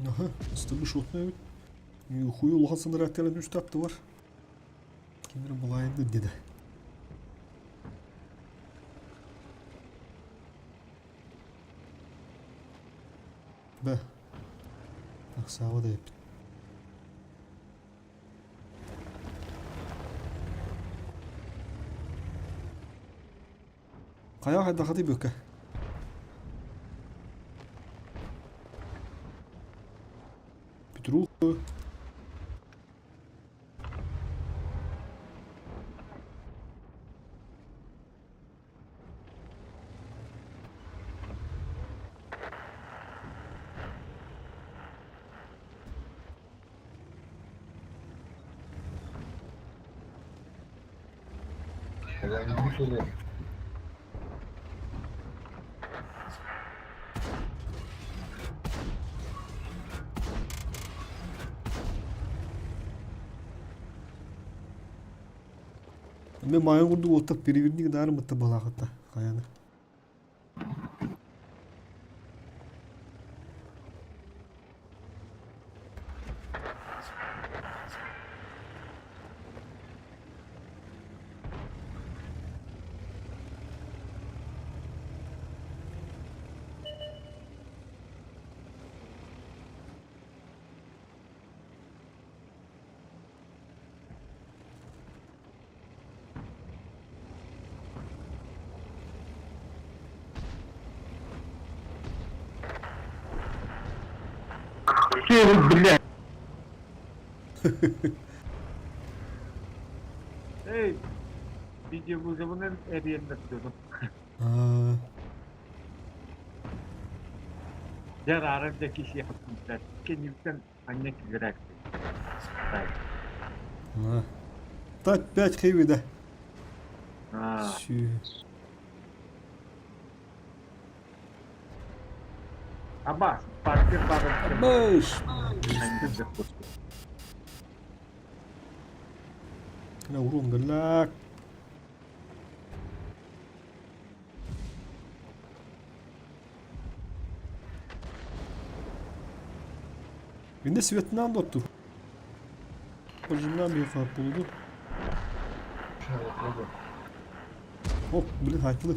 Аха, ыстыбы шотный эбит. Хуй улахан сынырааттан үстэ аттыбар. Ким эрэ балаайдыр диде. Бэ. Ахсаабат эбиппит. Хайа хайдахатый бүккэ? Петруха. Мен майын курдук уоттап переверни гынаарым бытта балаахытта хайаны. Бля. Эй, видеовызовынан эрийэннэр дьонум. Аа, Дьэ, араарар да киһиэхэ кэнниттэн анньа кигирээк. аа. Так, 5 хэви да. Аа, Сүү. Абас, паркер баар. Абаш! Кына урон галак. Инде светынан доттур. Божимнан bir fark buldu. Hop, блин, haklı.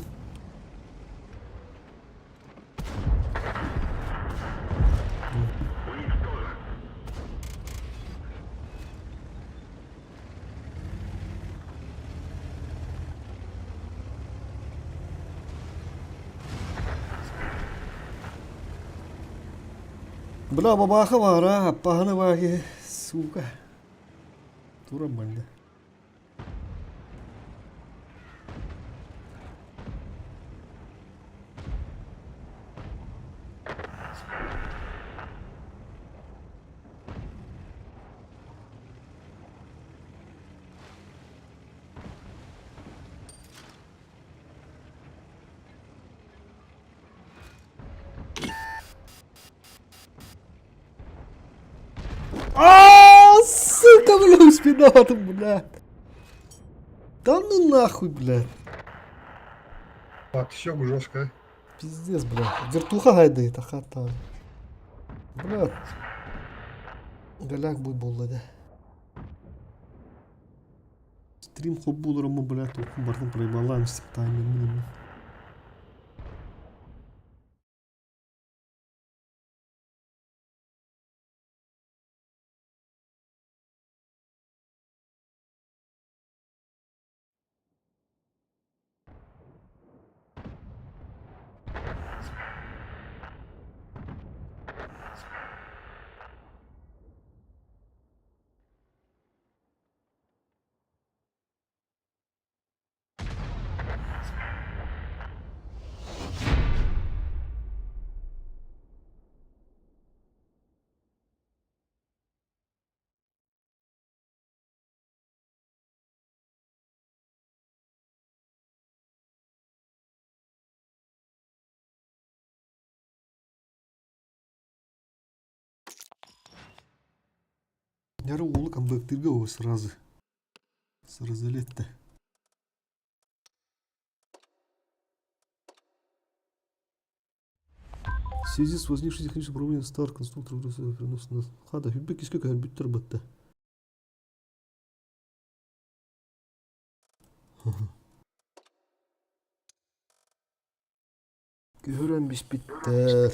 Бля, бабаха бар, а, аппаһаны баки, сука. Туран манна. А, сука, бля, успевал, бля. Да ну нахуй, бля. Так, все жестко. Пиздец, бля. Вертуха гайдает, ахата. Бля. Голяк будет болла, да. Стрим хоп буларымы, бля, толкун бардым проебалаем с таймингом. Яра уолу камбэктыырга о сразу. Сразу летте. В связи с возникшей технической проблемой Стар конструктор перенос на хада хүббэ кискэ көһөрбүттэр бытта. Көһөрөн биспиттэр.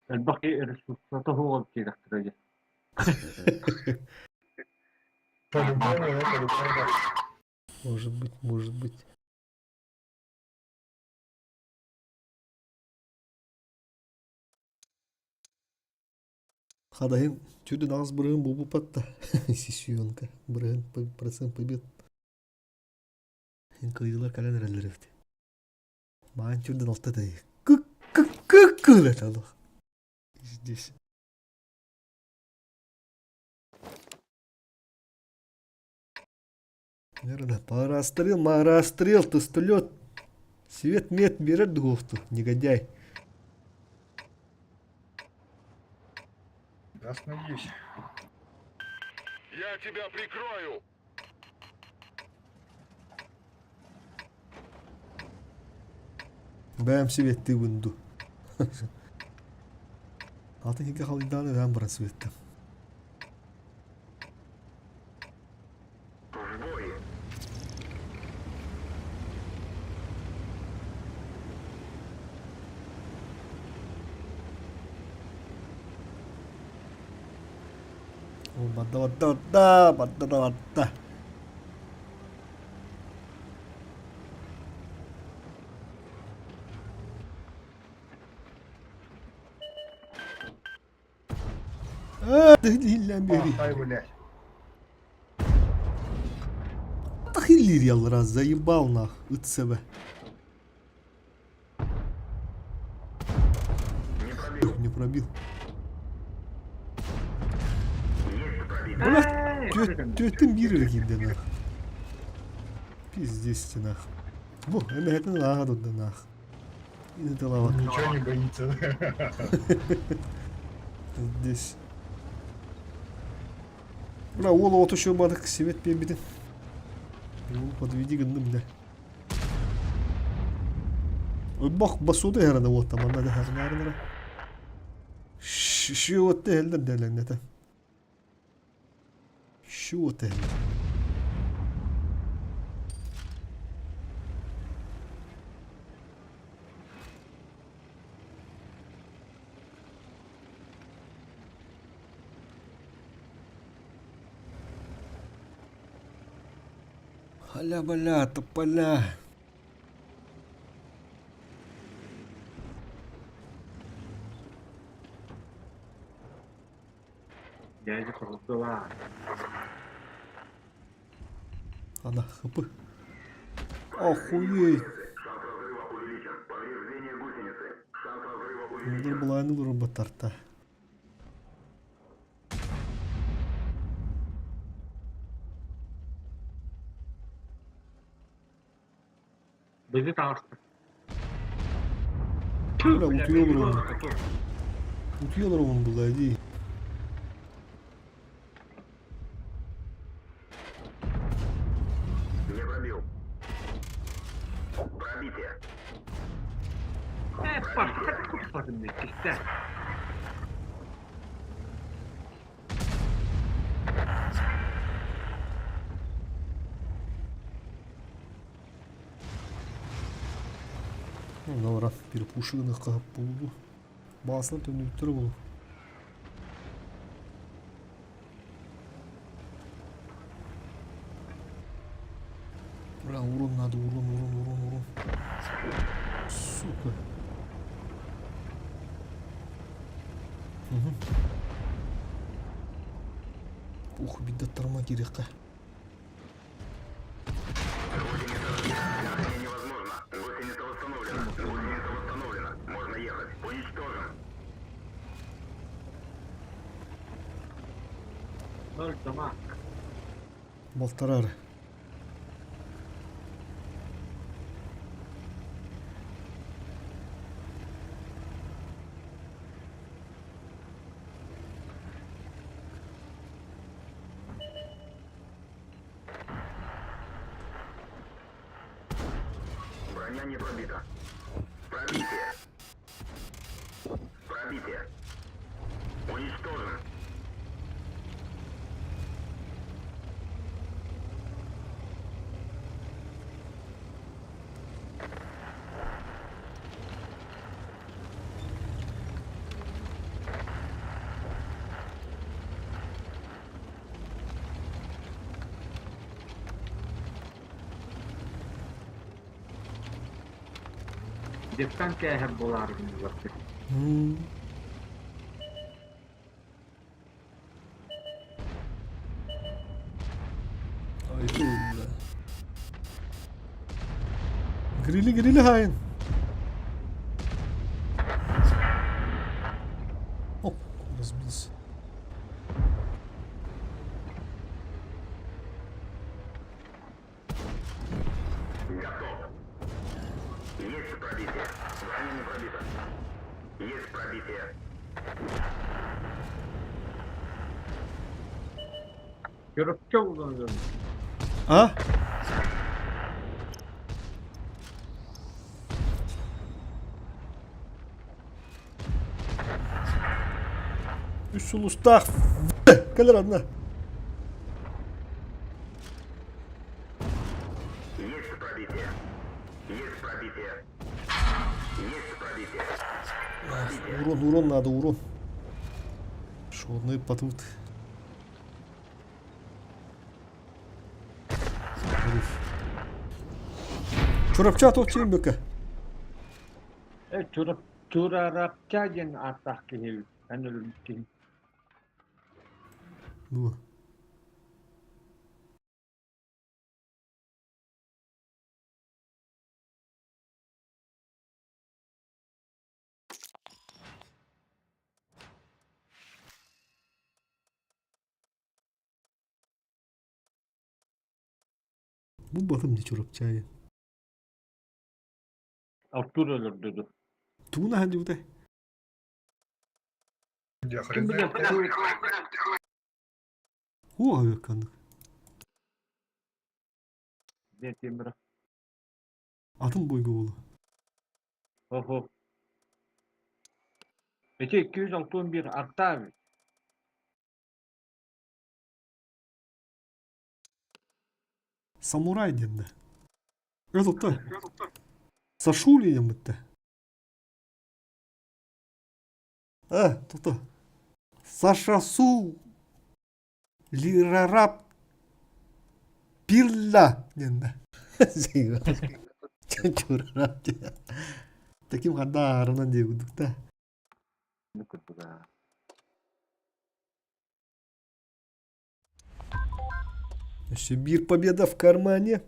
Элбэх киһи ресурсата суоҕа диэтэхтэрэ дии. По-любому, да, по-любому, да. Может быть, может быть. Хадаһын түрдүн аҕыс бырыһын буолбуппат да сессионка бырыһын процент побед кыайыылар кэлэн эрэллэр эбит маан түрдүн алта тай кык кык кык кыылаталах здесь Наверное, парастрел, марастрел, тостолет. Свет мет берер духовту, негодяй. Да, остановись. Я тебя прикрою! Бэм светти вынду. Атын хигэ халыйдааны бэм баран светти. Барда барда барда барда да барда. Иһиллээн биэрии. Ай, блядь. Тахиллиир яллара заебал нах ыт сэбэ. Не пробил. Бля, түөттэн биир эрэ киирдэ нах. Пиздец нах. Бу, эмэһэтин ааҕа турда нах. Ничего не боится. Здесь. Бля, уол оҕото шуубатык свет биэрбитин. Уол подведи гынным да. Бах басууда иһэрэ уота манна да хасынаарынара. Шиотта иһэллэр дэлэҥнэтэ. Шиотта иһэллэр. Халя-баля, тополя. Дядя Хрустова. Ана, хп. Охуеть. Мындыр былайны роботтарта. Bizi таҕыста. Бля, утуйа олоробун. Утуйа олоробун булла дии. Не пробил. Пробитие. Э, Пашка, как купсатын иккистэ. Онно перепуши гыныахха буолуо. Баасынан төннүбүттэрэ буолуо. Бля, урон надо, урон, урон, урон, урон. Сука. Угу. Ух, биттарма кириэххэ. Невозможно. Гусеница восстановлена. Гусеница восстановлена. Можно ехать. Уничтожен. Ноль дома. Балтарар. Броня не пробита. Пробитие. Пробитие. Уничтожен. Дьыктан кээһэр буолаары гыннылар. Грили, грили хаайын. Оп, разбился. Готов. Есть пробитие. Броня не пробита. Есть пробитие. Чурапчы булан А? Үс сулустаах кэлэр анна. Есть пробитие. Есть пробитие. Есть пробитие. Урон, урон надо, урон. Шорные потут. Чурапча туох чиин бөкө? Э, Чурап Чурарапча диэн ааттаах киһи эбит. Эн өлбүт киһи. Дуо. Бу батым дии Чурапча Артур өлөрдө дуо? Тугун аһан дьыбытай? Я Ким хрен билэр знает. Оо авиаканнык. Диэн Тимиров. Атын бойго буолла. Оһо. Ити 261 арта эбит. Самурай диэн да. Это Сашули диэн бүттэ. А, тута. Саша Су Лирарап Пирла диэн да. Чурарап диэн. Таким хардаарынан диэ курдук да. Курдуга. Өссө биир победа в кармане.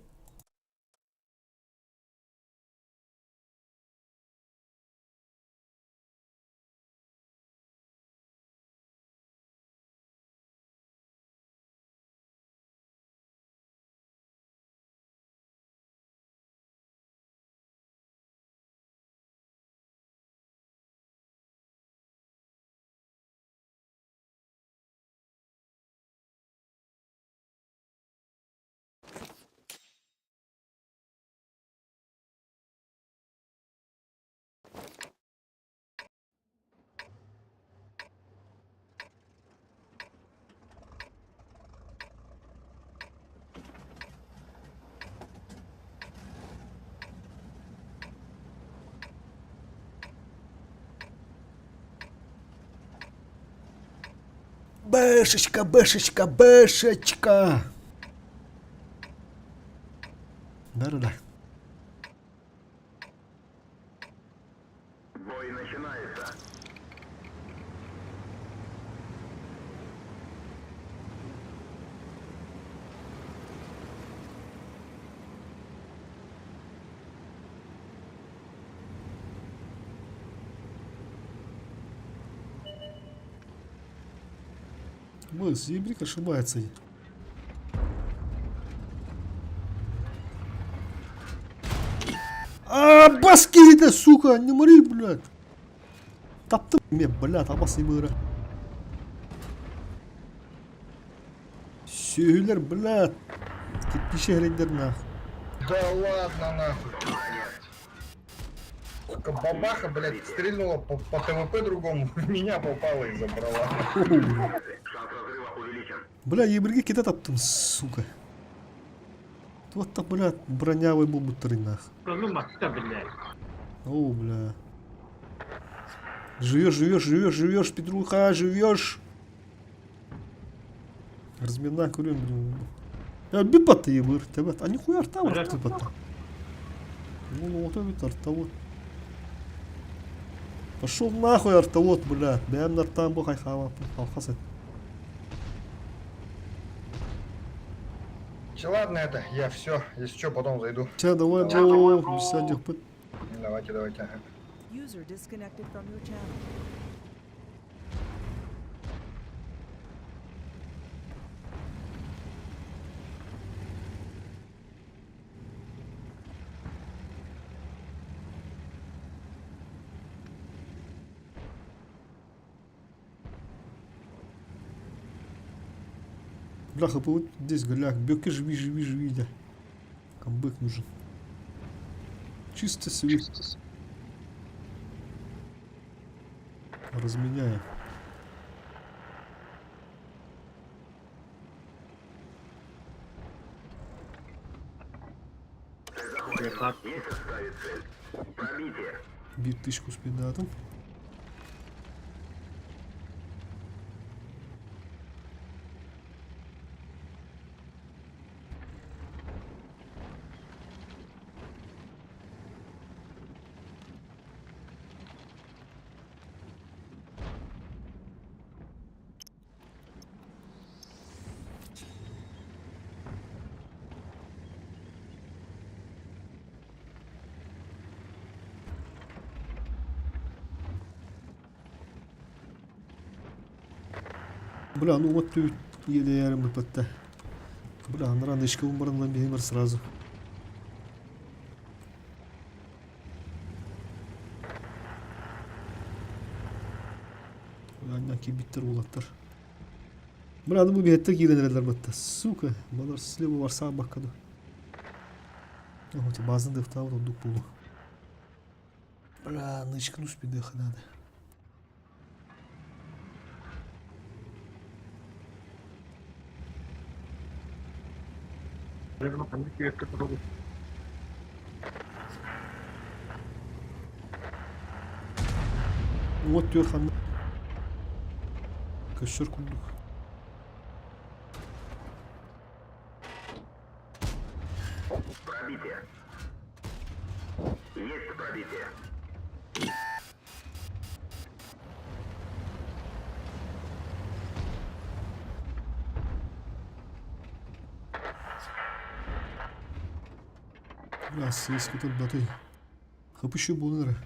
Бэшечка, бэшечка, бэшечка! Да-да-да. Бой начинается. Ой, Зебрик ошибается. А, баски да, сука, не мори, блядь. Таптым мен, блядь, абасы быра. Сүһүлэр, блядь. Киттиши хэрейдер нах. Да ладно нахуй. Сука, бабаха, блядь, стрельнула по ТВП другому, в меня попала и забрала. Шанс разрыва увеличен. Бля, ебірге кете таптым, сука. Вот так, бля, бронявый буттары нах. Ну матта, блядь. О, бля. Живешь, живешь, живешь, живешь, Петруха, живешь. Размина көрөм, блин. Я бипатты ебыр, тебет. А нихуя арта бар типа. Ну, вот это артовод. Пошел нахуй артовод, бля. Бэм нартан бу хайхава. Алхас Че, ладно это, я все, если что, потом зайду. Че, давай, бро, сядь, пыт. Давайте, давайте. ага. User disconnected from your channel. Бляха, вот здесь голяк. Бёки живи, живи, живи, да. Камбэк нужен. Чисто свет. Разменяем. Леопард. Есть отставить цель. Пробитие. Бит тычку с педатом. Бля, ну вот ты еле патта. Бля, анран ишкабын барандан беймер сразу. Анна кибиттер улаттар. Бля, ну бу биһеттер киирэн батта. Сука, балар слева барса баккаду. Охоте базын дыфтау дук булу. Бля, нычкану спидыха надо. Вот төр Көссөр курдук. Пробитие. Есть пробитие. Бля, сыска тут баты. Хапыщу булныры.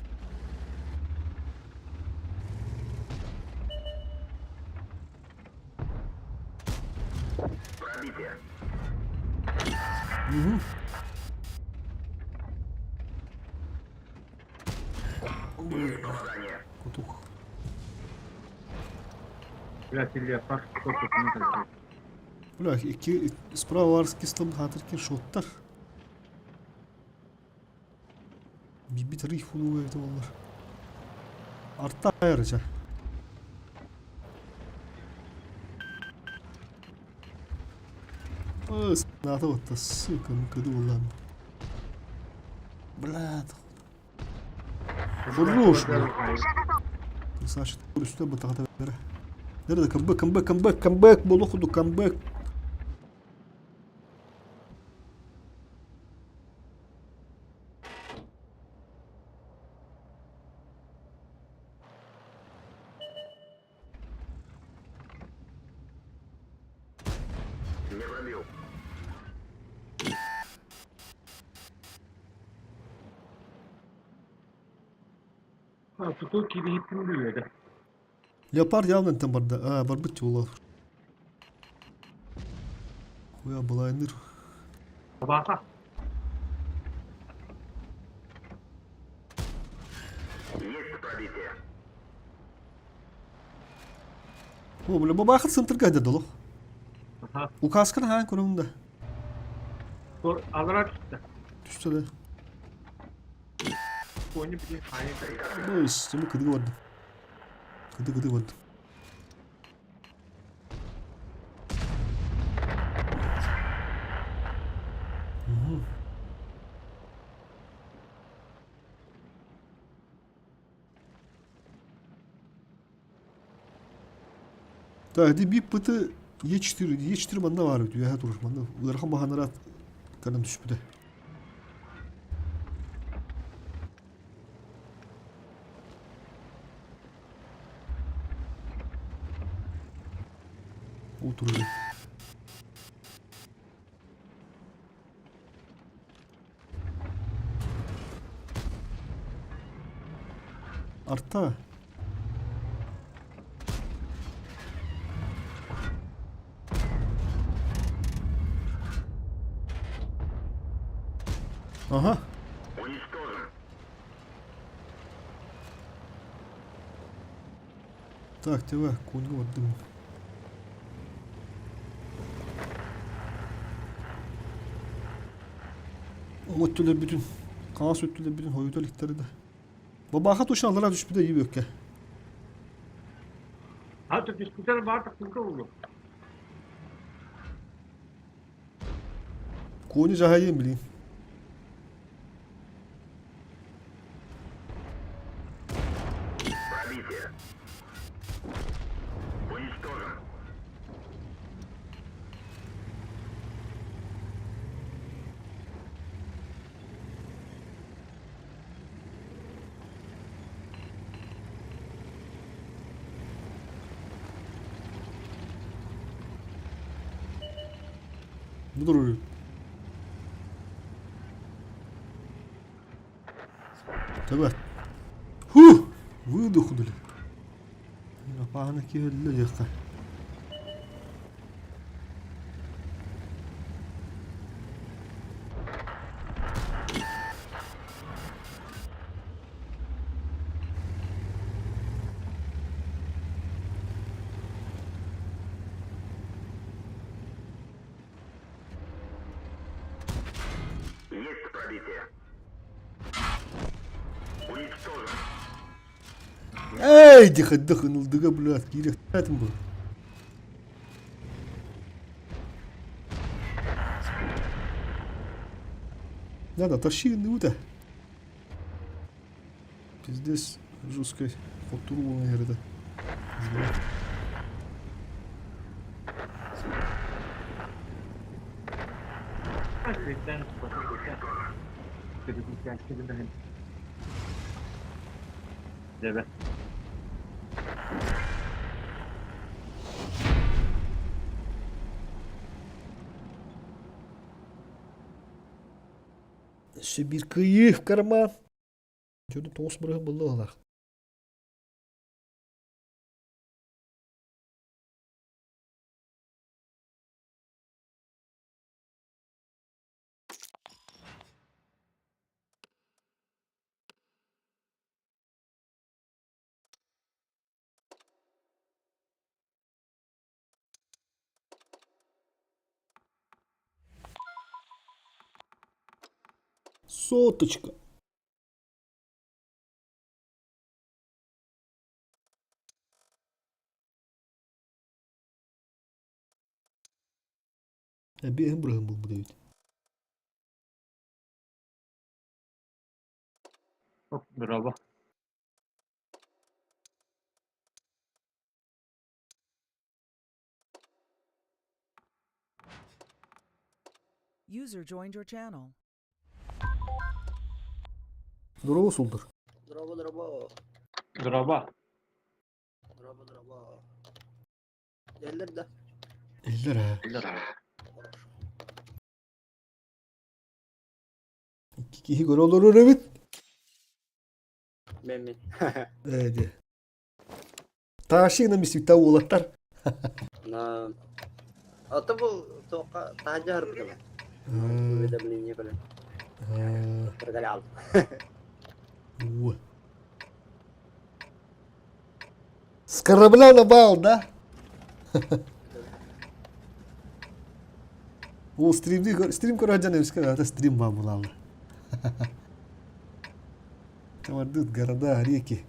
Пробитие. Угу. Попадание. Кутух. Блядь, леопард сколько надо. Бля, iki справа арский стол хатырки шоттар. Бибит риф улуу это олар. Арта ayrıca. Ната вот сука, ну каду улан. Бля, Хорош, бля. Красавчик, üstüne батагата бере. Nerede comeback, comeback, comeback, comeback, болу худу comeback. Не пробил. А, туту кириһиттин бүлөдө. Леопард явно там барда. А, барбыт ула. Хуя балайныр. Баха. Есть пробитие. О, бля, бабахат центр гадя долох. Аха. Указкан хан көрөмдө. Алара түстэ. Түстө да. Кони билин хаайан Ну, сimi кыдыгы бардым. Кыды кыды бардым. Угу. Так, ити биир пыты Е4, Е4 манна баар эбит, үөһэ турар. Манна ыарахан баһааннара кэлэн түспүтэ. Ол турар. Арта. Ага. Уничтожен. Так, ТВ, коньга бардым. Оҥо өттүлэрбитин, хаҥас өттүлэрбитин хойута иликтэрэ да. Бабааха точно аллараа түспүтэ дии бүөккэ. А то түспүтэр баар тахсыбыта буолуо. Кони дьаһайыам билигин. Пробитие. Уничтожен. Бу турар. Төбө. Фу! Выдохнули. Апааны киһи диэххэ. Есть пробитие. Уничтожен. Эй, дихаддах ынылдыга блядь, киириэхтээтим бу. Надо, тащи гынныбыта. Пиздец, жесткой хотуру буолан иһэр Дебе. Өссө биир кыайыы в карман. Дьону тоҕус бырыһын булла ыһылаах. Соточка. Эбиэһин бырыһын булбут эбит. Браво. User joined your channel. Дороба сулдур. Дороба, дороба. Дороба. Дороба, дороба. Эллер да. Эллер аа. Хорошо. Икки киһи көрө олорор эбит. Мен мен. Ээ диэ. Тааши гынан мисүтэ уолаттар. На. Ото бу тоққа таһырдьа сырбытым. Уведомление кэлэн. Прогулял. Уу. С корабля на бал, да? Ол стримди стрим көрө сылдьан эмискэ это стрим баар буолааллар. Командир города, реки.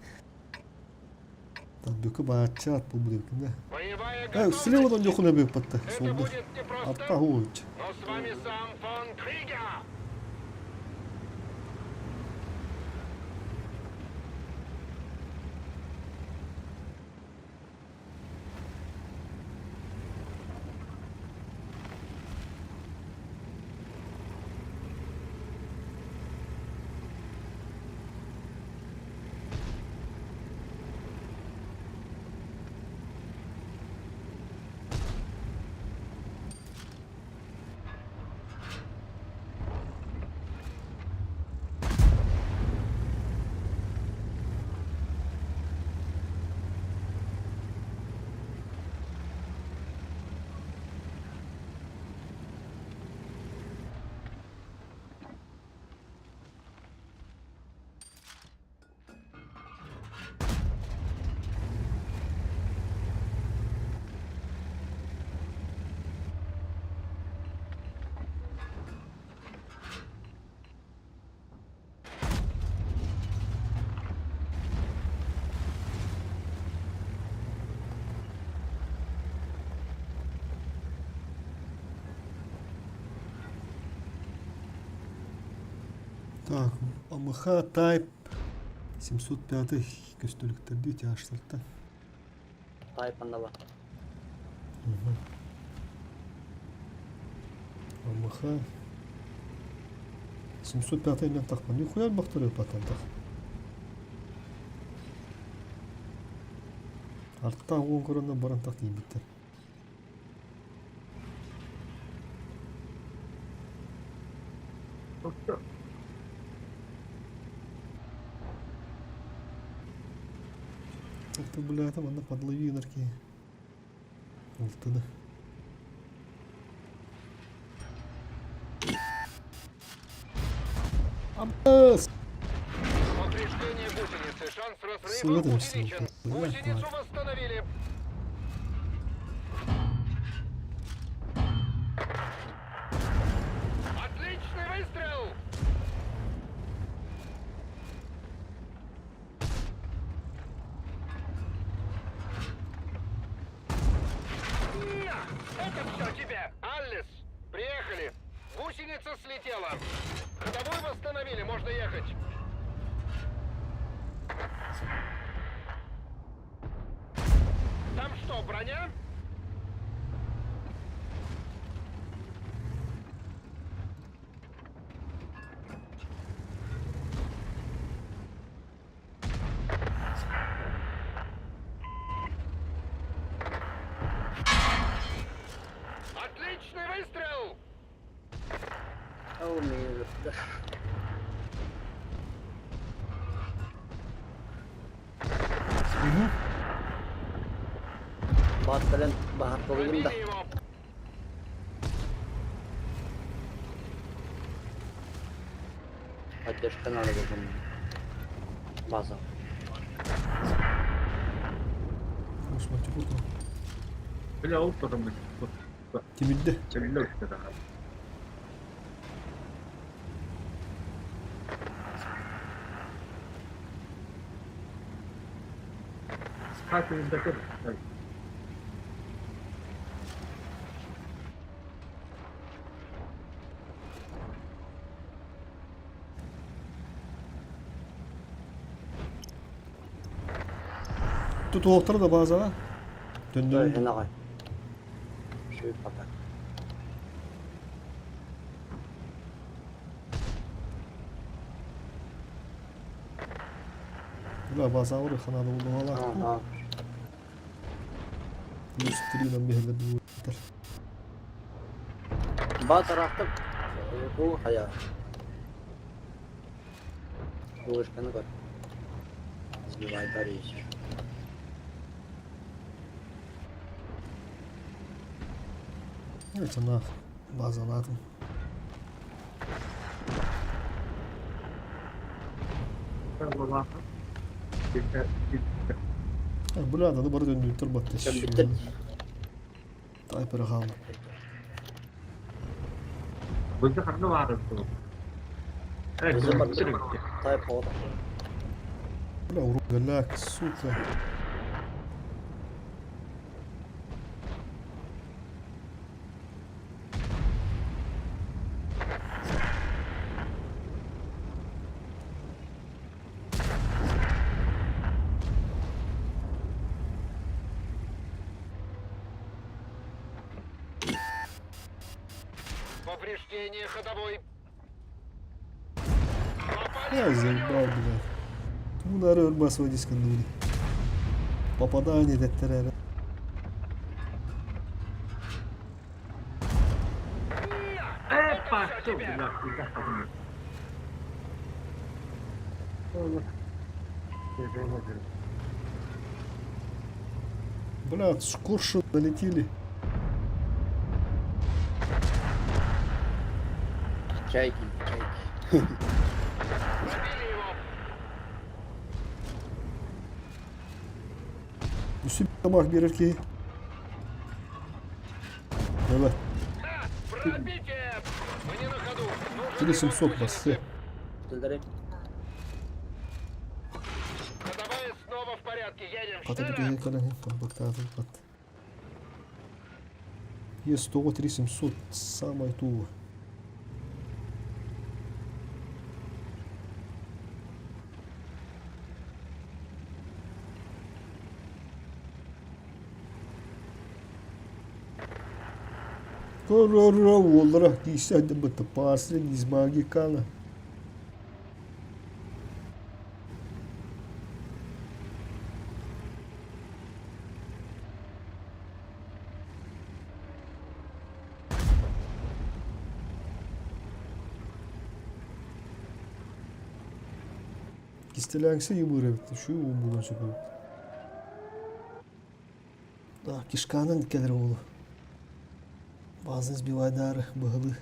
Там бүкү бааччаат буолбут эбиккин да. Боевая Э, слева готовность! дьохуна бүк Это Солду. будет непросто, Атта хуучча. но с вами сам фон Кригер! Так, АМХ Type 705 көстөлүктэрдии тяжтарта. Type аннала. АМХ 705 мен тахпан. Нихуя бахтыры патантах. Артта уон корона баран тах тиийбиттэр. Ух ты, бля, там она подлови нарки. Алтыны. Абас! Повреждение гусеницы. Шанс разрыва Следующий. увеличен. Гусеницу восстановили. Отличный выстрел! На! Это все тебе! Аллис, приехали! Гусеница слетела! Ходовую восстановили, можно ехать! Там что, броня? Отличный выстрел! Ол миигин Баат кэлэн баһар буолуйум да. Пробили его! Поддержка надо было. База. Осматик Бля, ол потому Тимирде. что да. Хаты Тут уолтар да базаға. Төннөрүн. Эн аҕай. Шүй пока. Бля, база ұры ханады болуғала. Ага. Плюс 3 нам бігелер буттар. Баат араахтык. Бу хайа. Лыжканы көр. Сбивай Борис. Это нах. База натом. Бля, да бары döndüğüm battı. Sen bittin. Тайпер қалды. Бызды харны баар Бызды бар. Тайп оҕото. Бля, урогаляк, сука. Повреждение ходовой. Я заебал, бля. Тунары ырбасыва дисканныгын. Попадание дэттэрэ. Э, пошел, блядь, куда ты? Бля, с Курша долетели. Чайки, чайки. Пробили его. Үсү тамақ берер киһи. Давай. Да, пробитие! Мы не на ходу. Нужен 3700 ремонт бассы. гусеницы. Тылдары. Ходовая снова в порядке. Едем. Хата Шнеллер! бүтүһэ кэлэн комплектаатын пат. Е100 3700 самое тула. Корора уоллара киисэ быта паасрын измагикана. Кистэлээҥсэ йыбыыр эбит, үчүгэй уу буолуон сөп эбит. Да, кишканан кэлэр уолу. Баазын сбивайдаары быһалыы.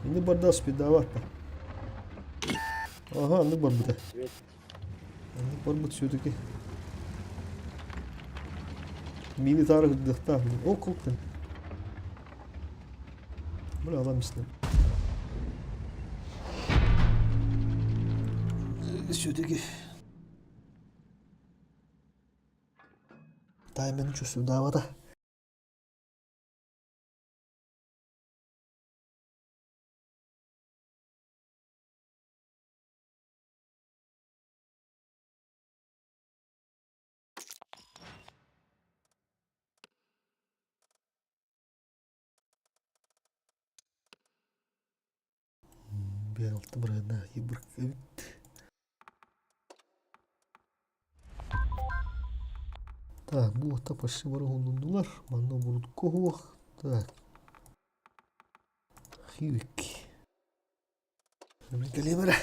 Ини барда спидават па. Ага, аны барбыта. Свет. Аны барбыт все-таки. Мини тары гыддыхтаах. О, култын. Бля, алам истэ. Все-таки таймен чувствудаабата. Биалты бырына ибір эбит. Так, бу отта почти бары уһуннундулар. Манна бурутко хуох. Так. Хивик. Калибра.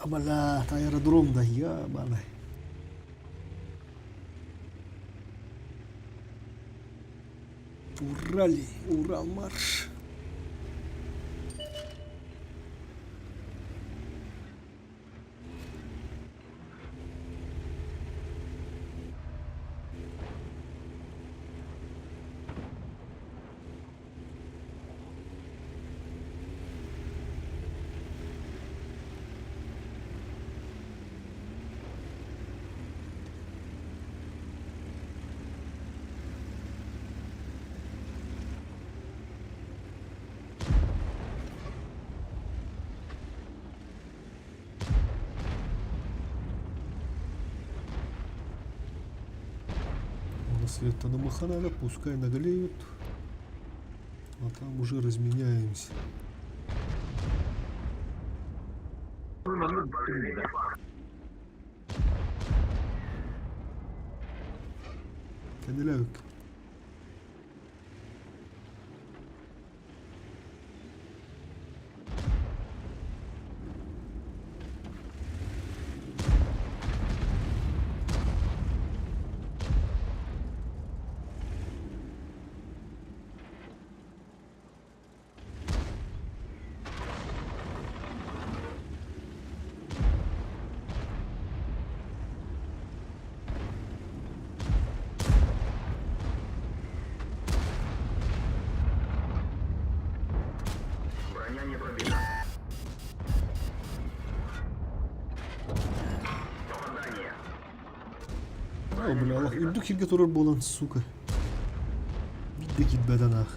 Абалаат, аэродром да ебаный. Урали, Урал марш. Света надо, пускай наглеют. А там уже разменяемся. Маннык бүттүм да. Кэннилээбик. Броня не пробита. Попадание. О, бля, Аллах, үрдүк сиргэ турар буолан, сука. Биир да киирбэтэ наах.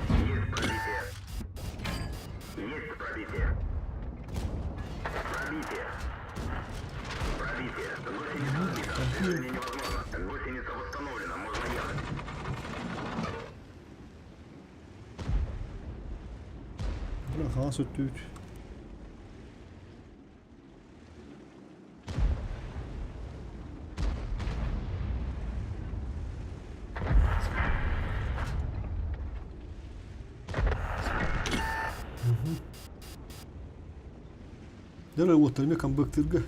Есть пробитие. Есть пробитие. Пробитие. Пробитие. Гусеница сбита. Движение невозможно. Гусеница восстановлена. Можно ехать. Бля, хаҥас өттүбүт. Дьэ, уоттар эмиэ камбэктыырга.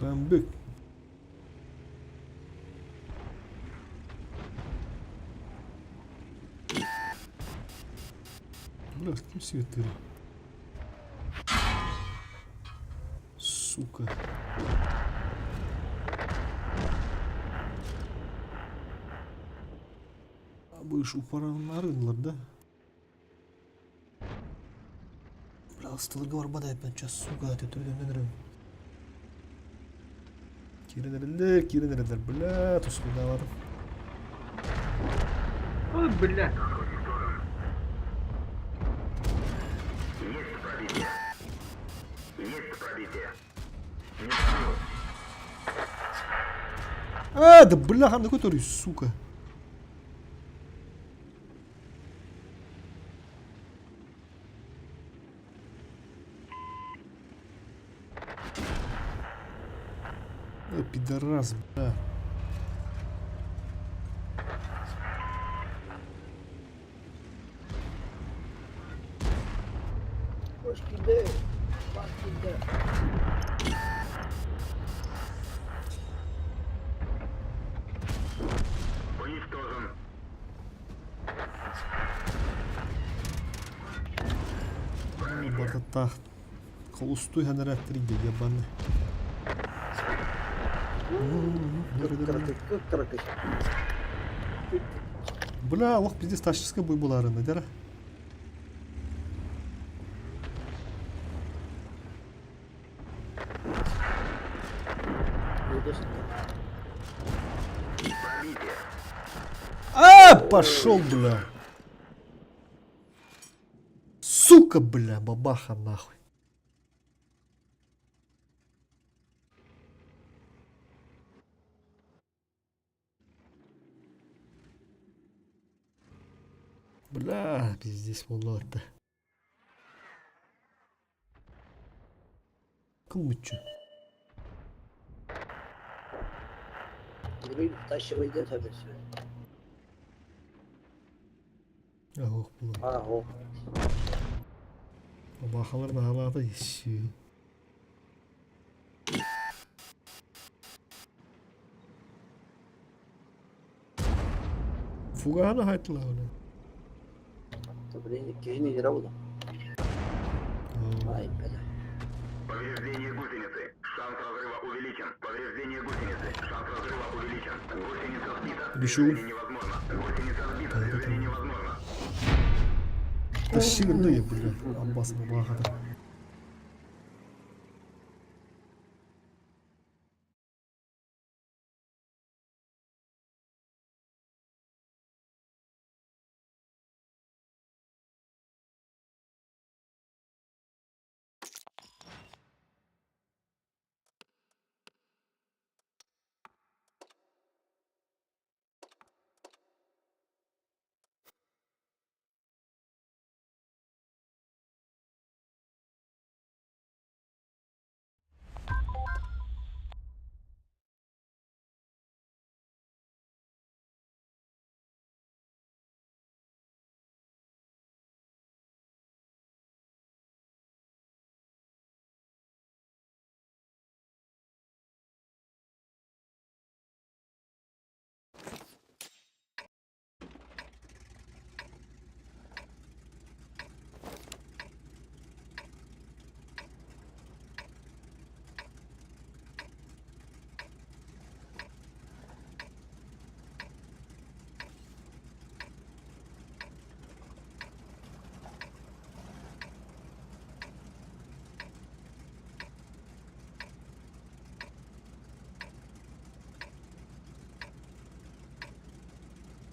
Камбэк. Бля, ким светили? Сука. А будешь упараннарынлар, да? Бля, ыстылырга барбат опять сейчас, сука, ты түрден Киирэн эрэллэр, киирэн эрэллэр, бля, тускулдаабатым. Ой, бля. Есть пробитие. Есть пробитие. Не пробил. А, да бляха, на который, сука. Э, пидорас, бля. Fucking dead. Fucking dead. Уничтожен. Бардаттаах холустуй ханараттыр ебаный. Кыккыракый, кыккыракый. Бля, лох пиздец тащическая бой была рына, дера. Пробитие. А, пошел, бля. Сука, бля, бабаха нахуй. Бля, пиздец, молота. Кылмыччы. Втащивай где-то все. Ох, була. А, о. Бабахалар наалаата ищи. Фуганы хайтла оны. Да, блин, киһини гера була. Ай, бля. Повреждение гусеницы. Шанс разрыва увеличен. Повреждение гусеницы. Шанс разрыва увеличен. Гусеница сбита. Решил. Движение невозможно. Гусеница сбита. Движение невозможно. Тащи гына я, бля, Аббас бабахата.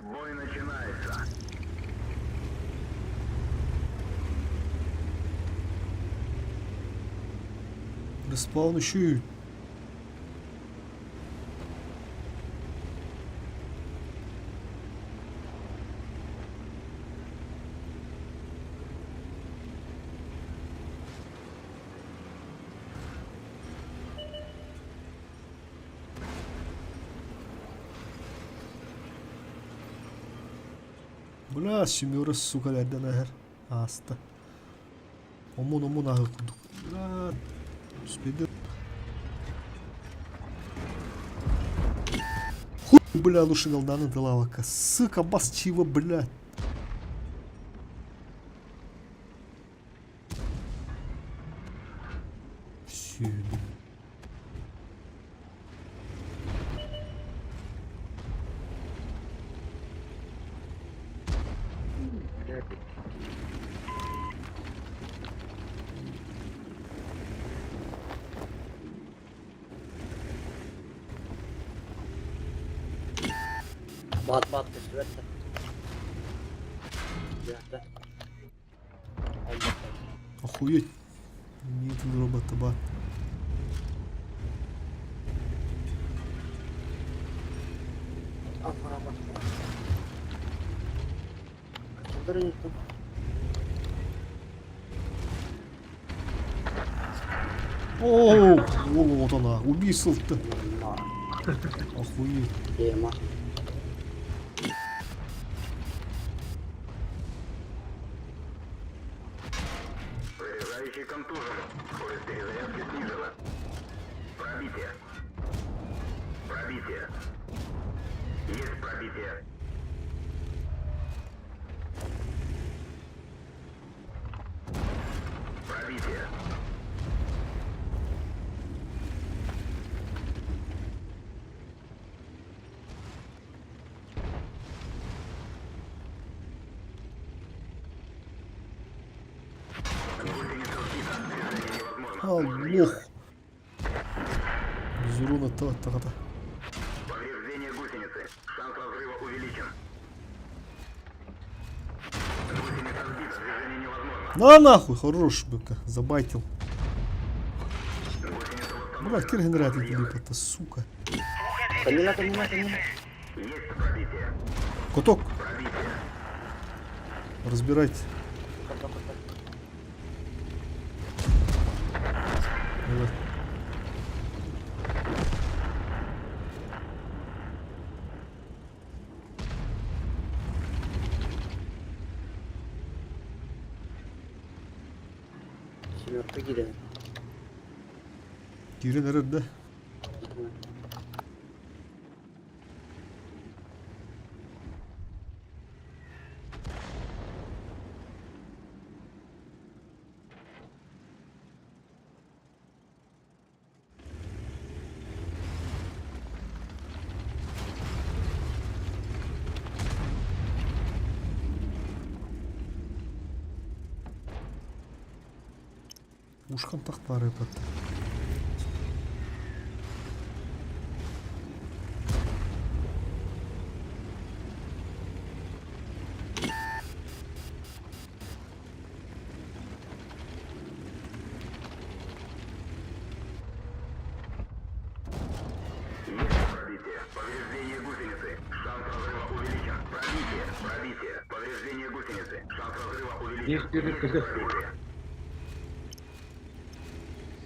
Бой начинается. Респаун еще Бля, семера, сука, эрдэн эһэр ааста. Омун-омун аһыы курдук. Бля, успейды. Хуй, бля, лучше голданы тылавака. Сука, бас чего, бля. Все, Бат бат көстүбэт да. Дьэ, Охуеть. Нет робота ба. О, вот она, убийство-то. Охуеть. Тема. Заряжающий контужен. Скорость перезарядки снижена. Пробитие. Пробитие. Есть пробитие. Пробитие. А, лох. Без урона та та та. Повреждение гусеницы. Шанс разрыва увеличен. Гусеница сбита. Движение невозможно. На нахуй, хорош, быка, забайтил. Блядь, кир генератор липа-то, сука. Камина, камина, камина. Есть пробитие. Каток. Разбирайте. Давай. Семерка киирэн. Киирэн эрэр да? Пушкам так пары патта. Есть перекрытие.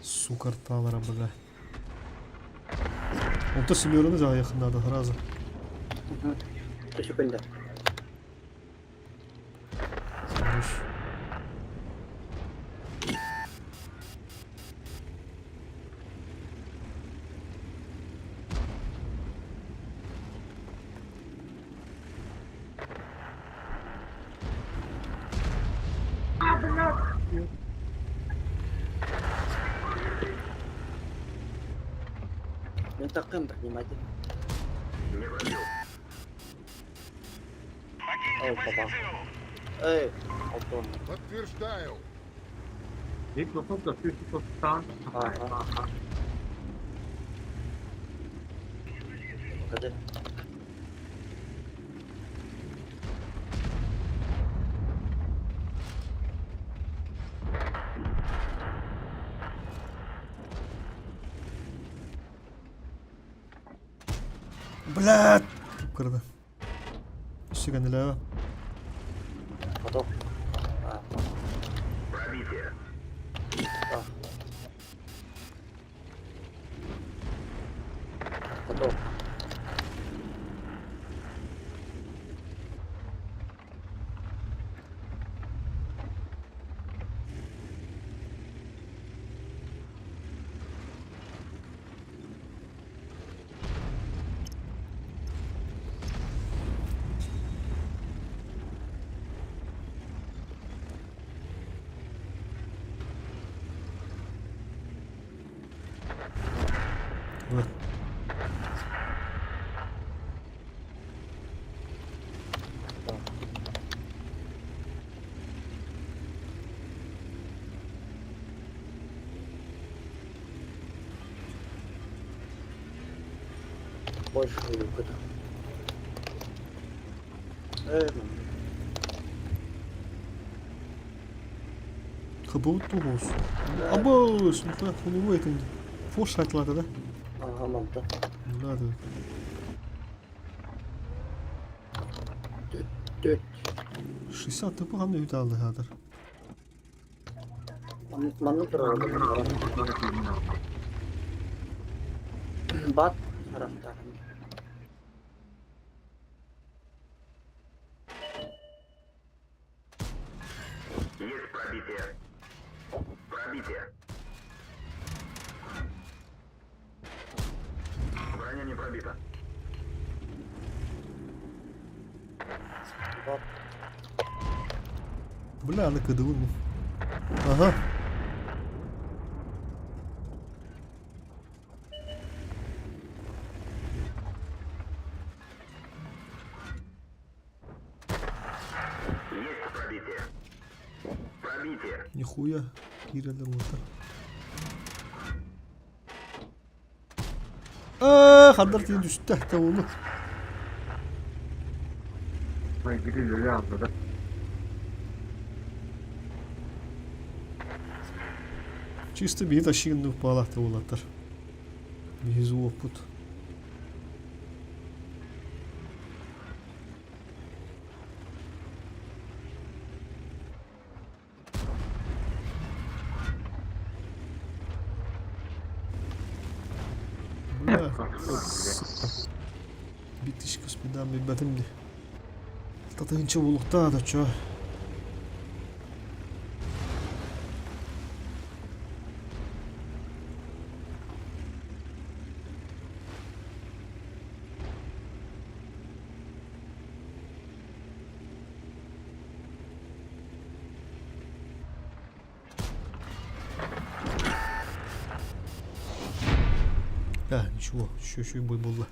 Сука, Тавара, бля. Онто семераны якында сразу. Түшүкүндэ. Хорош. Мен такым принимайте. Эй, папа. Эй, Алтон. Подтверждаю. Микрофон стан. Ага. Ходи. Блядь! Кырды. Үсүгәнелә. Готов. А. Пробитие. А. Готов. Вот. Больше выхода. Эй, Хабы тугус. Абы, нихуя хуевой это. Фош атлата, да? Ага, манта. Надо. Төт. 60 тыпы ханны үт алды хатыр. Манны турар. Бат тарафтар. Есть пробитие. Пробитие. Броня не пробита. Бат. Бля, аны кыдыбын. Ага. Есть пробитие. Пробитие. Нихуя. Кирелер вот. Аа, хандар тиин түстэ та олу. Да? Чисто бии ташигын палахта улаттар. Биһиз опыт. Бля, сука. Битишка спидан бибатым ди. Татыгынча булукта да чё. Да, ничего, еще бой был.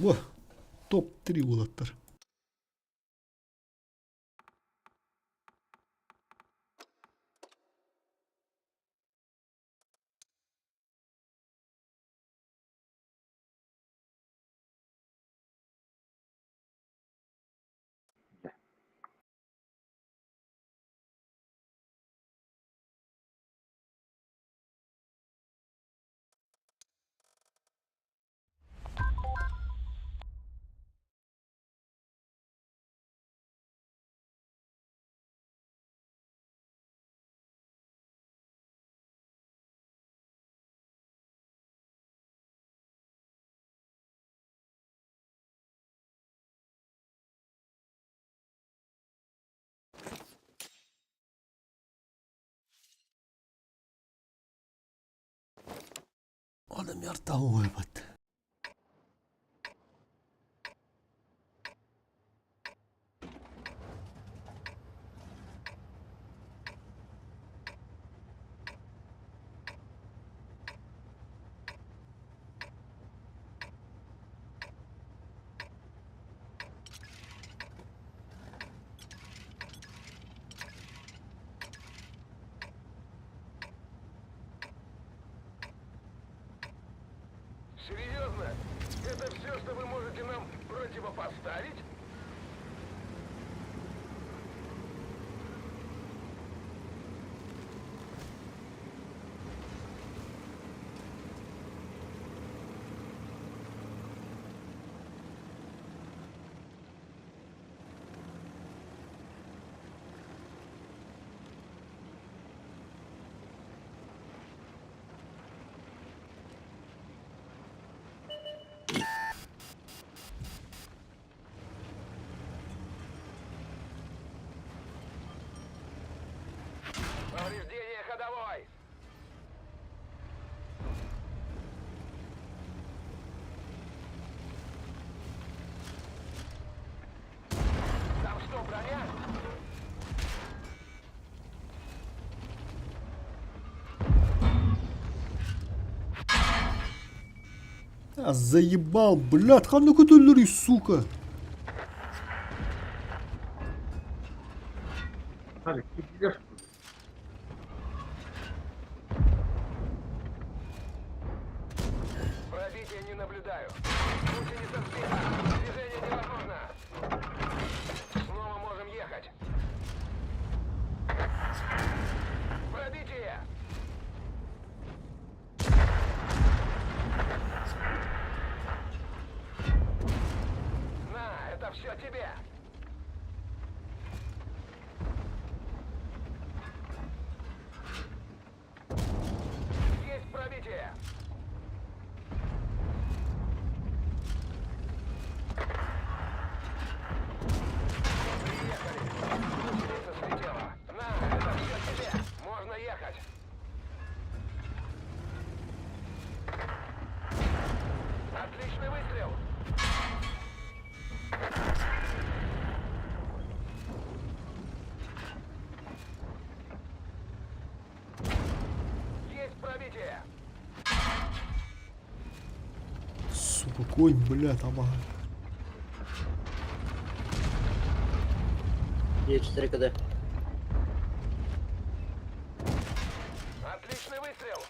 Во, топ-3 уолаттар. Адамярта уойбат. Серьезно? Это все, что вы можете нам противопоставить? Повреждение ходовой! Там что, броня? А заебал, блядь, ханна көтөллөрүй, сука. Смотри, ты идешь. Пробития не наблюдаю. Гусеница сбита. Движение невозможно. Снова можем ехать. Пробитие! На, это все тебе. Есть пробитие. Приехали. Гусеница слетела. На, это все тебе. Можно ехать. Отличный выстрел. Есть пробитие. Сука, конь, блядь, ама. 4 КД. Отличный выстрел.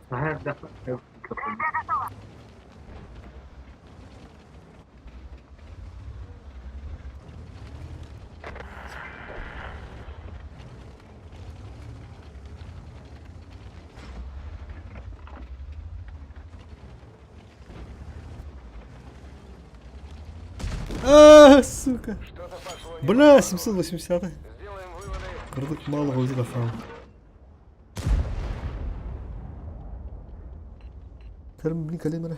Ага, да. А, сука. Что-то пошло не Бля, по плану. 780. Сделаем выводы. Кырдык мало вроде фам. Кәрім, блин, калемера.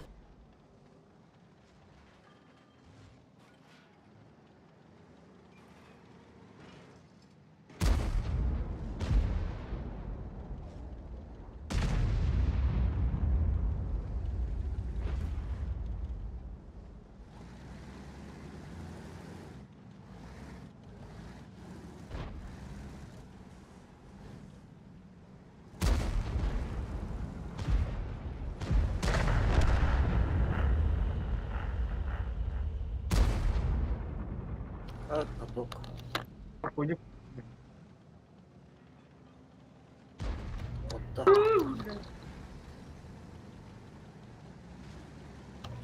А, каток. Хуйня. Отта.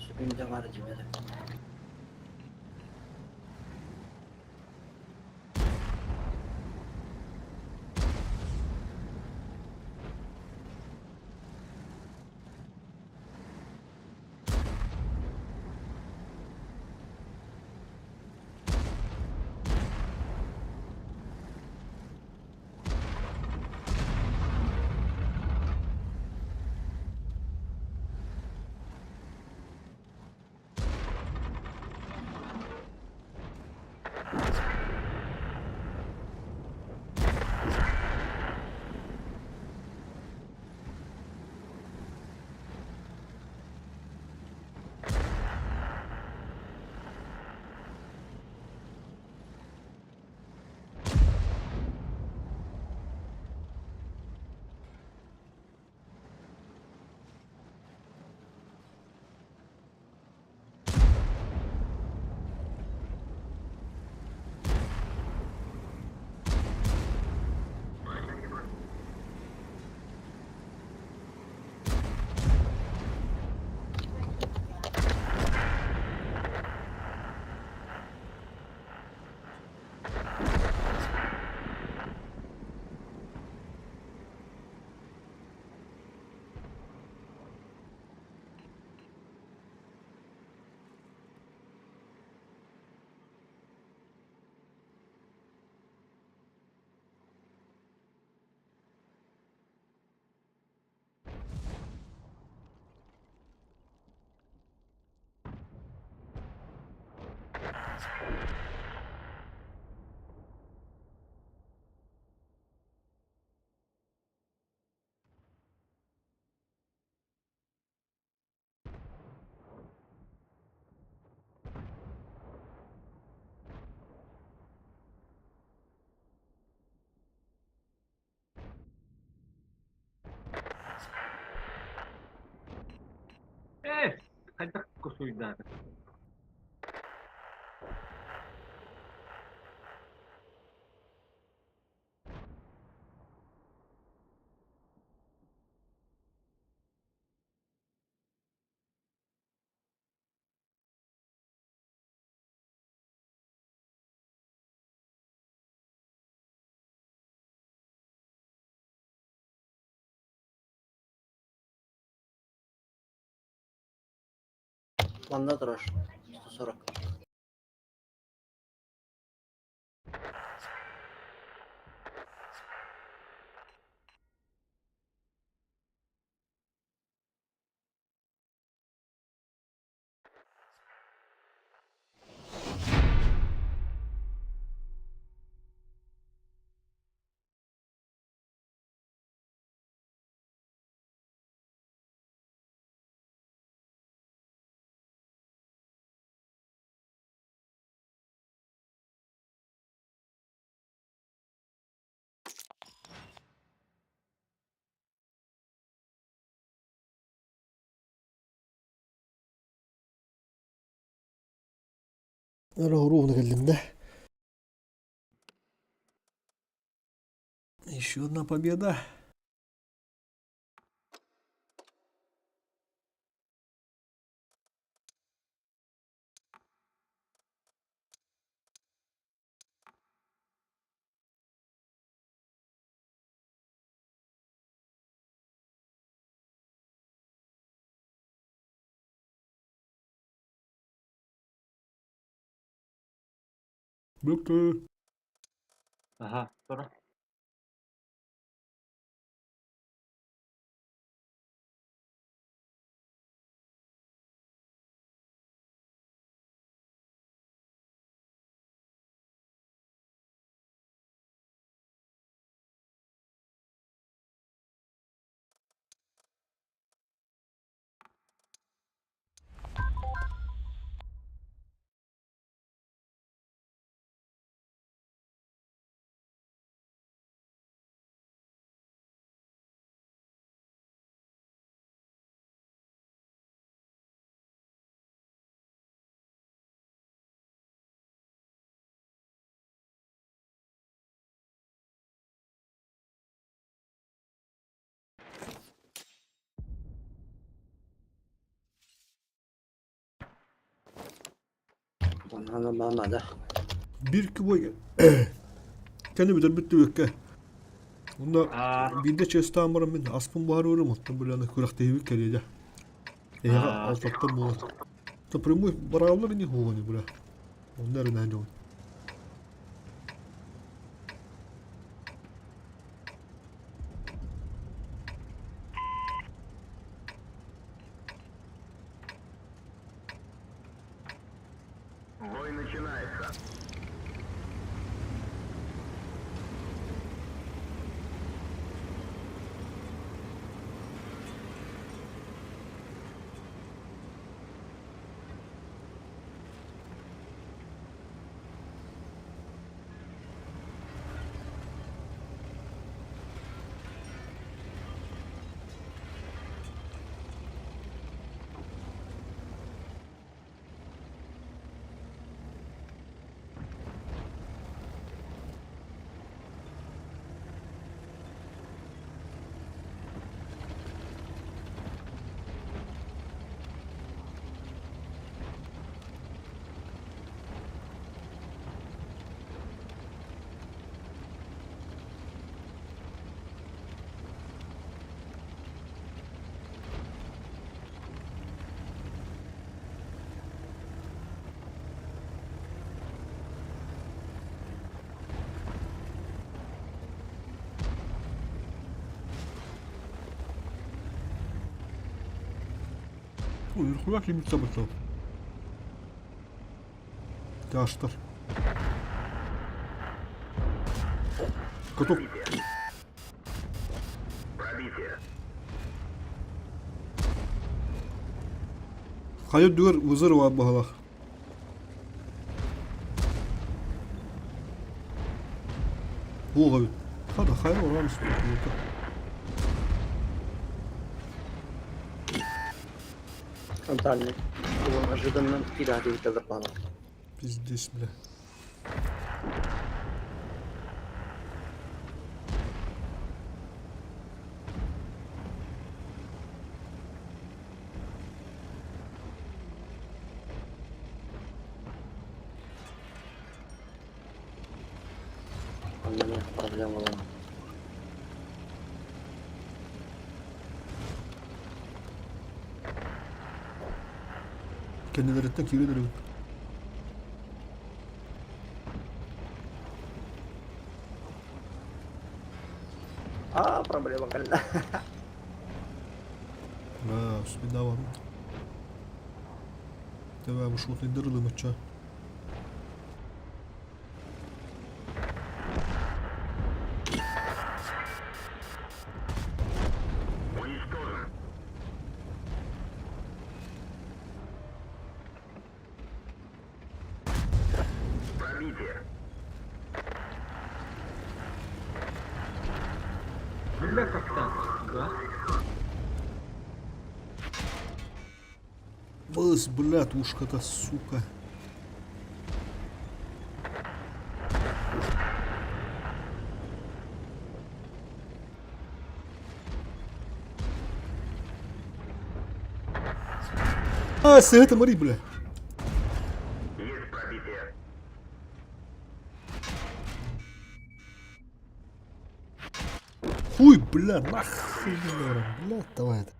Сүгүндэ бар дьибэдэ. Э, хайдах кусуйдааты. Манна турар. 140. Ровно кэллим да? Еще одна победа. Бүттэ. Аха, тура. Онон надо. Биир кубой кэннэ бүтэрбит түбүккэ. Онно биирдэ честаан баран мин аспын буһарыырым, оттон били күрэхтэһиибит кэлиэдэ. Эһиэхэ алтаттан буолар. То прямой барааллар ини хуони бля. Онно эрэ наһаа дьон. Бой начинается. Ой, нихуя лимит событий. Тяжтар. Готов. Хайа үрдүгэр вызор баар баһылаах. Буох эбит. Хата хайа уран испит Дальний. Неожиданно кидали бала. Пиздец, бля. У меня проблема была. Кэннилэриттэн киирэн эрэбин. А, проблема кэллэ. Аа, спина бар. Давай ушел мыча. Уничтожен. Пробитие. Бля, как так, да? Быс, блядь, ушка-то, сука. А, с это Мари, бля. Есть пробитие. Хуй, бля, нахуй, бля, давай это.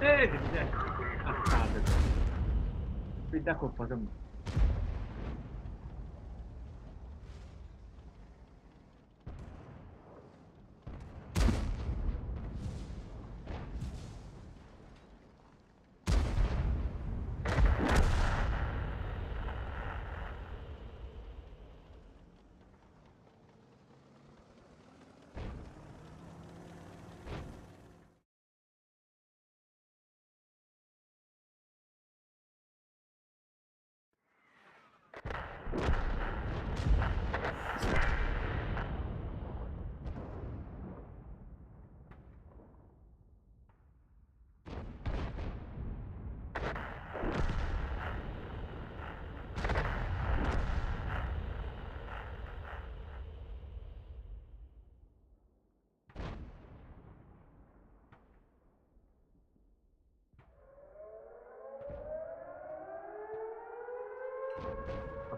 Ээ, бля. Астаады. Бida коппатым.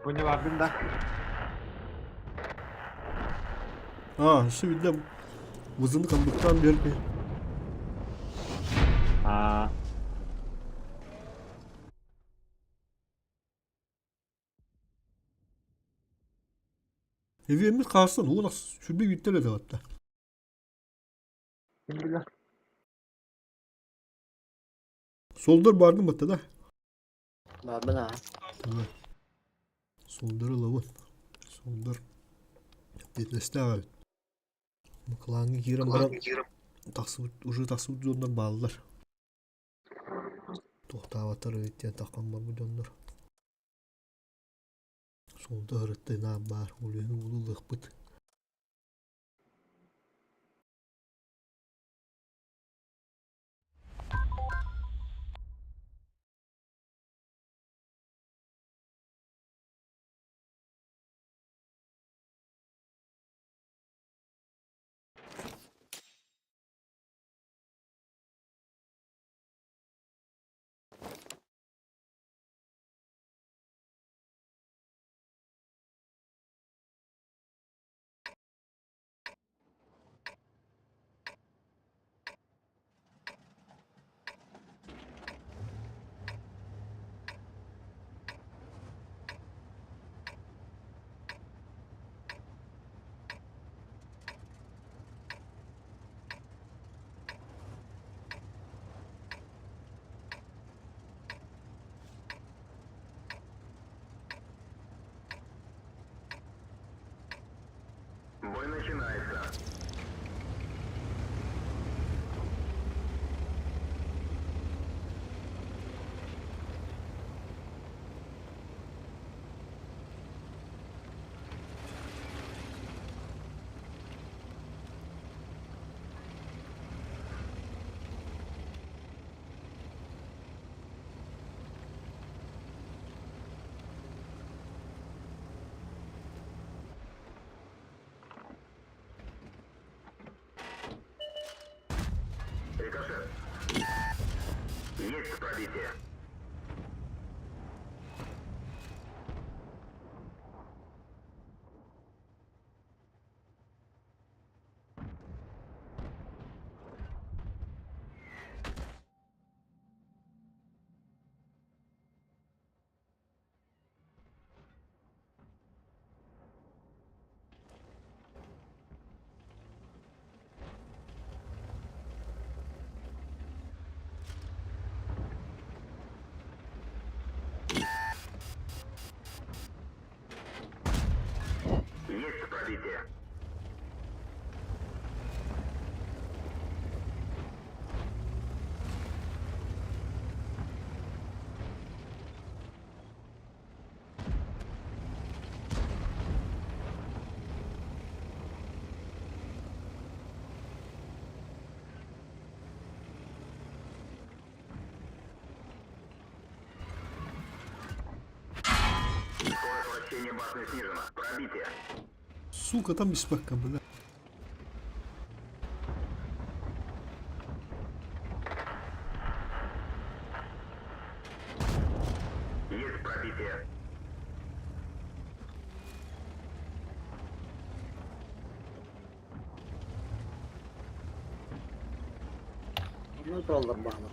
Аппыня бардын да? А, өссө биллэ вызыны хамбыктаан биэрби. Аа. Эвиэммит хаастан уун ахс сүрбэ биирдэ эрэ атта. Ким билэр? Солдор бааргын батта да? Баарбын аа. Давай. Солдор ылабын. Солдор эппиэтинэстээх эбит. Клаҥҥа киирэн баран тахсыбыт уже тахсыбыт дьоннор бааллар. Туохтаабаттар эбит диэн таххан барбыт дьоннор. Суолда ырытта наам баар, ол иһин уулу ылыахпыт. Бой начинается. Рикошет. Есть пробитие. Есть пробитие. Скорость вращения башни снижена. Пробитие. Сука, там беспекка, бля. Есть пробитие. Онно тураллар баҕалар.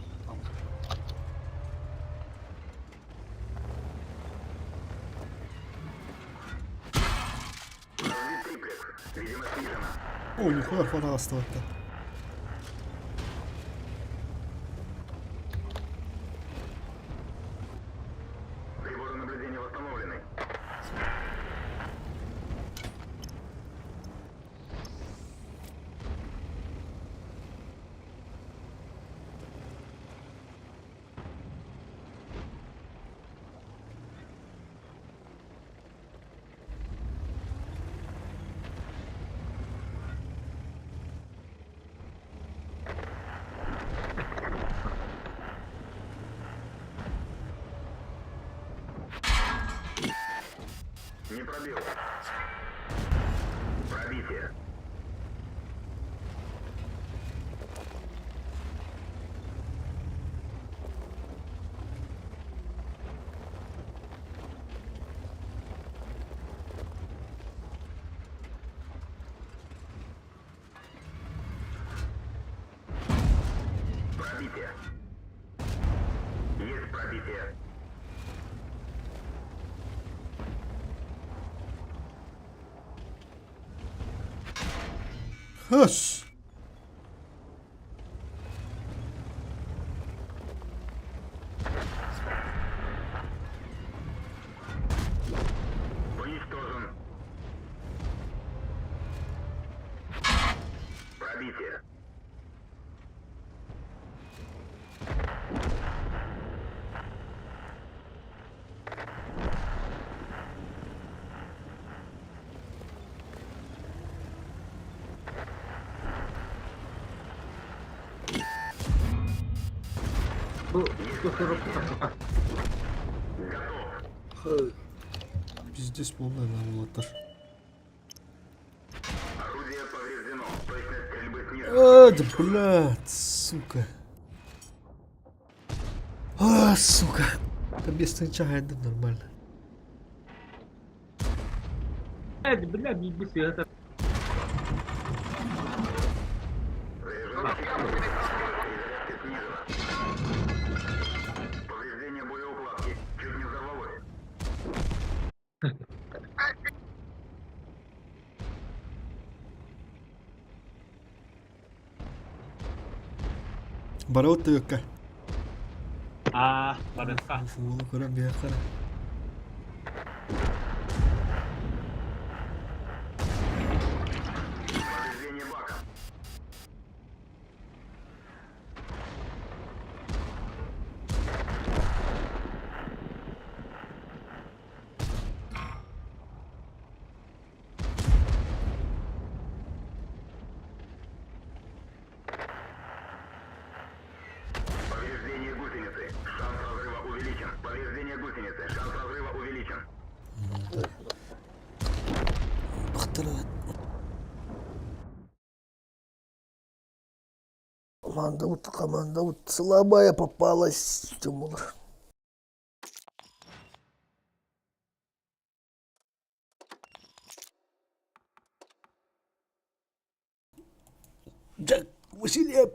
Разбит триплекс. Видимо, снижена. О, нихуя хватало оставать-то. Приборы наблюдения восстановлены. Не пробил. Пробитие. Höss! Бу көтөрө Хы. Пиздец полная на уолаттар. А, да блядь, сука. А, сука. Да без тынча нормально. Бля, биир сыһыта. Барабыт тыыкка. Аа, барыска. Уолу көрөн биһиэхэ. Команда вот, команда вот слабая попалась, Тимур. Джек Василев.